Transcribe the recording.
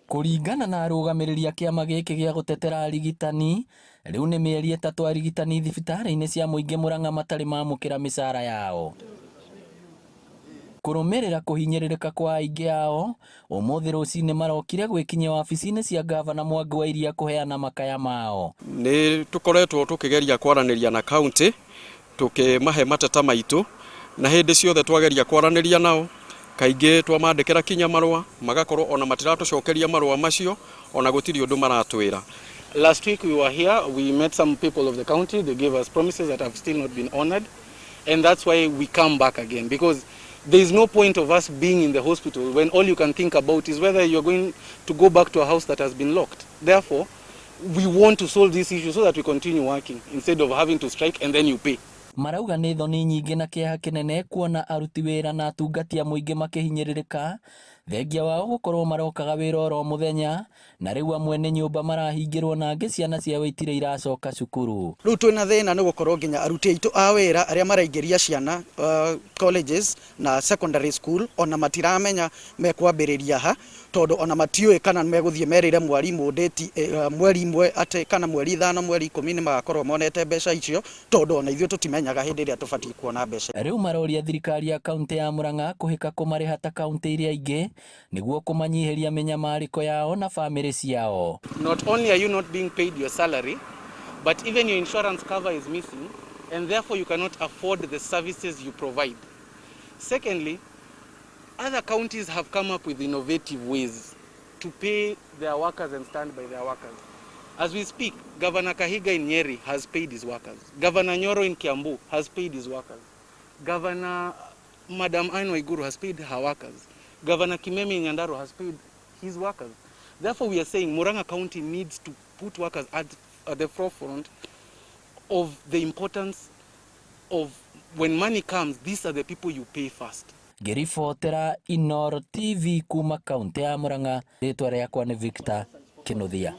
Kũringana na arũgamĩrĩri a kĩama gĩkĩ gĩa gũtetera arigitani, rĩu nĩ mĩeri 3 arigitani thibitarĩ-inĩ cia mũingĩ Murang'a matarĩ mamũkĩra mĩcara yao. Kũrũmĩrĩra kũhinyĩrĩrĩka kwa aingĩ ao, ũmũthĩ rũcinĩ marokire gwĩkinyia wabici-inĩ cia ngavana Mwangi wa Iria kũheana makaya mao. Nĩ tũkoretwo tũkĩgeria kwaranĩria na county tũkĩmahe mateta maitũ, na hĩndĩ ciothe twageria kwaranĩria nao kaingĩ twamandĩkĩra kinya marũa magakorwo ona matiratũcokeria marũa macio, ona gũtirĩ ũndũ maratwĩra. Last week we were here, we met some people of the county, they gave us promises that have still not been honored, and that's why we come back again, because there is no point of us being in the hospital when all you can think about is whether you're going to go back to a house that has been locked. Therefore, we want to solve this issue so that we continue working instead of having to strike and then you pay. Marauga nĩ thoni nyingĩ na kĩeha kĩnene kuona aruti wĩra na atungati a mũingĩ makĩhinyĩrĩrĩka thengia wao gũkorwo marokaga wĩra oro mũthenya, na rĩu amwe nĩ nyũmba marahingĩrwo na angĩ ciana ciao itirĩ iracoka cukuru. Rĩu twĩna thĩna nĩ gũkorwo nginya aruti aitũ a wĩra arĩa maraingĩria ciana colleges na secondary school ona matiramenya mekwambĩrĩria ha, tondũ ona matiũĩ kana megũthiĩ merĩre mwarimũ date, mweri 1 atĩ kana mweri 5, mweri 10 nĩ magakorwo monete mbeca icio, tondũ ona ithuĩ tũtimenyaga hĩndĩ ĩrĩa tũbatiĩ kuona mbeca. Rĩu maroria thirikari ya kaunti ya Murang'a kũhĩka kũmarĩha ta kaunti iria ingĩ nĩguo kũmanyihĩria mĩnyamarĩko yao na bamĩrĩ ciao. Not only are you not being paid your salary, but even your insurance cover is missing, and therefore you cannot afford the services you provide. Secondly, other counties have come up with innovative ways to pay their workers and stand by their workers. As we speak, Governor Kahiga in Nyeri has paid his workers. Governor Nyoro in Kiambu has paid his workers. Governor Madam Anne Waiguru has paid her workers. Governor Kimemi in Nyandarua has paid his workers. Therefore, we are saying Murang'a County needs to put workers at the forefront of the importance of when money comes, these are the people you pay first. Ngĩribotera Inooro TV kuma kaunti ya Murang'a, rĩtwa rĩakwa nĩ Victor Kinuthia.